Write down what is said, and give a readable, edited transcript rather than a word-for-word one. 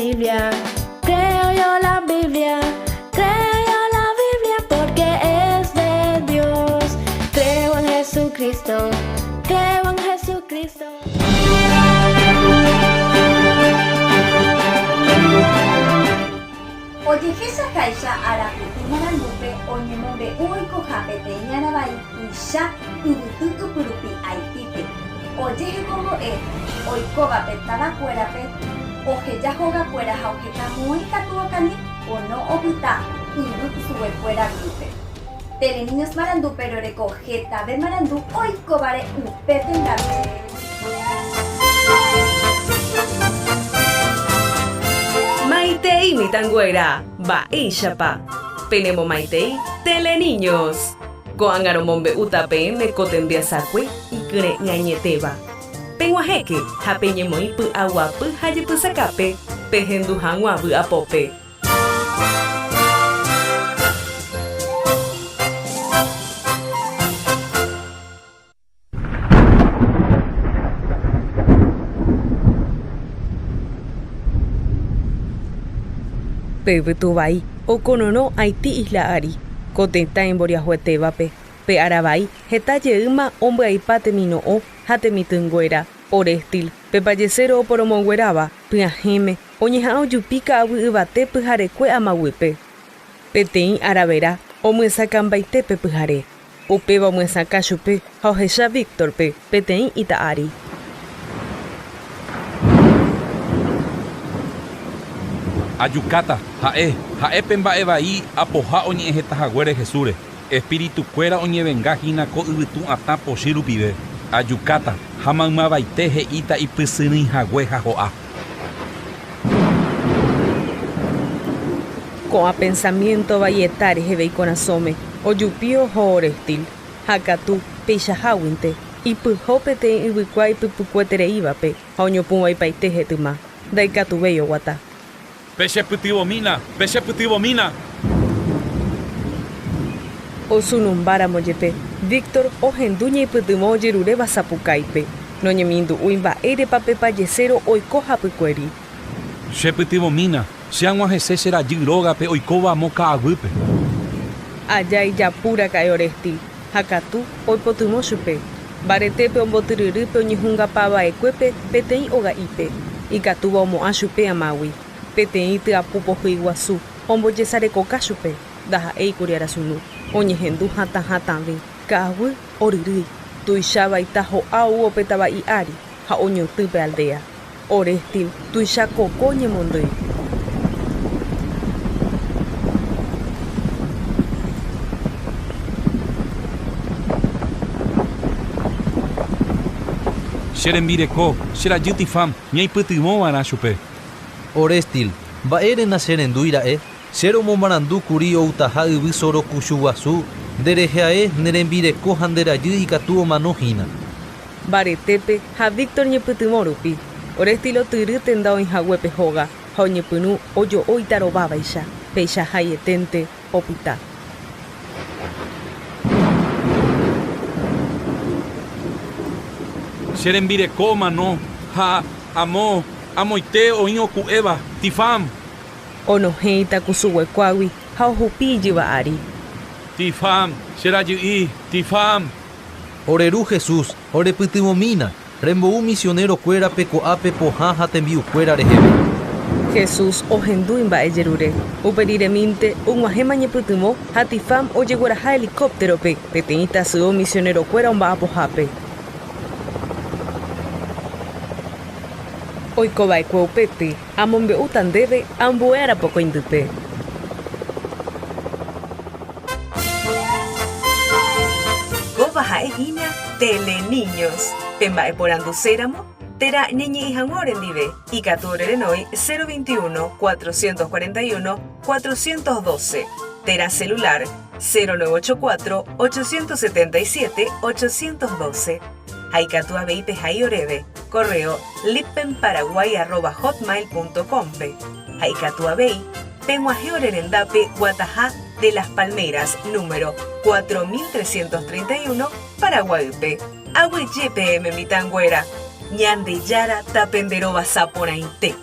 Biblia, creo yo la Biblia, creo yo la Biblia porque es de Dios. Creo en Jesucristo, creo en Jesucristo. Ojehechaháicha arapytu marandúpe oñemombe'u oikoha peteĩ aravai tuicha yvyty ypyrupi Haití-pe. Ojehekombo'e oikóvape tavakuérape oheja hogakuéra ha oheka moõ ikatu okañy ono opyta yvy kusuguekuéra guýpe. Teleniños marandúpe roreko hetave marandu oikóvare upe tendápe. Maitei mitãnguéra, mba'éichapa? Penemomaitei Teleniños! Ko'ág̃a romombe'úta peẽme ko tembiasakue ikyre'ỹ añetéva. Peg̃uahẽke ha peñemoĩ py'aguapy ha jepysakápe pehendu hag̃ua vy'apópe. Pe yvytu vai okororõ Haití isla ári, ko tetã imboriahuetévape. Pe ára vai heta jeýma ombyaipa temino'õ ha temitỹnguéra. Orestil, pe pajeséro oporomongueráva, pyahẽme, oñeha'ã ojupi ka'aguy yvate pyharekue amaguýpe. Peteĩ ára vera omyesakãmbaite pe pyhare. Upéva omyesakã chupe ha ohecha Víctorpe peteĩ ita ári. Ajukáta, ha'e, ha'e pe mba'e vai apoha oñe'ẽ heta haguére Jesúsre. Espíritu-kuéra oñevenga hína ko yvytu atã pochy rupive. Ajukáta, ha maymavaite he'íta ipysyrỹi hague ha ho'a. Ko'ã pensamiento vaieta reheve ikorasõme, ojupi oho Orestil, ha katu, peichaháguinte, ipyho peteĩ yvykua ipypukuetereívape ha oñopũvaipaite hetyma, ndaikatuvéi oguata. Pechepytyvõmína! Pechepytyvõmína! Osunumbáramo jepe, Víctor ohendu ñeipytyvõ ojeruréva sapukáipe. Noñemindu'úi mba'érepa pe pajeséro oiko hapykuéri. Chepytyvõmína, che ag̃uahẽse che rajy rógape oikóva amo ka'aguýpe. Aja ijapu raka'e Oresti, ha katu oipotyvõ chupe. Mbaretépe ombotyryry pe oñehungapava'ekuépe peteĩ oga'ípe, ikatúva omo'ã chupe amágui. Peteĩ tyapu pohýi guasu ombojesarekoka chupe, ndaha'éikuri arasunu, oñehendu hatã hatãve, ka'aguy oryrýi, tuicha vaita ho'a oúvo pe tava'i ári ha oñotỹ pe aldea. Orestil tuicha koko ñemondýi. Che rembireko, che rajy Tifam, ñaipytyvõ va'erã chupe. Orestil, mba'ére nacherendúi ra'e? Che romomarandu kuri outaha yvy soro kuchu guasu, nde rehe ae, ne rembireko ha nde rajy ikatu omano hína. Mbaretépe ha Víctor ñepytyvõ rupi, Orestil otyry tenda oĩhaguépe hóga ha oñepyrũ ojo'o itarovávaicha, péicha haieténte opyta. Che rembireko omano ha amo amoite oĩ oku'éva, Tifam! Onohẽ itakusuguekuágui ha ohupi ijyva ári. Tifam, che rajy'i, Tifam! Ore Ru Jesús, orepytyvõmína, rembou misionero-kuérape ko'ápe pohã ha tembi'ukuéra reheve. Jesús ohendu imba'ejerure. Upe riremínte, og̃uahẽma ñepytyvõ ha Tifam ojegueraha helicóptero-pe peteĩ tasyo misionero-kuéra omba'apohápe. Oikova'ekue upépe, amombe'úta ndéve ambue arapokõindype. Kóva ha'e hína Teleniños. Pemba'eporanduséramo térã ñañe'ẽ hag̃ua orendive, ikatu orerenói 021 441 412 térã celular 0984 877 812. Ha ikatu avei pehai oréve correo lippenparaguay@hotmail.com-pe. Ha ikatu avei peg̃uahẽ ore rendápe guataha de Las Palmeras número 4331 Paraguaýpe. Aguyje peẽme mitãnguéra! Ñandejára tapenderovasa porãite!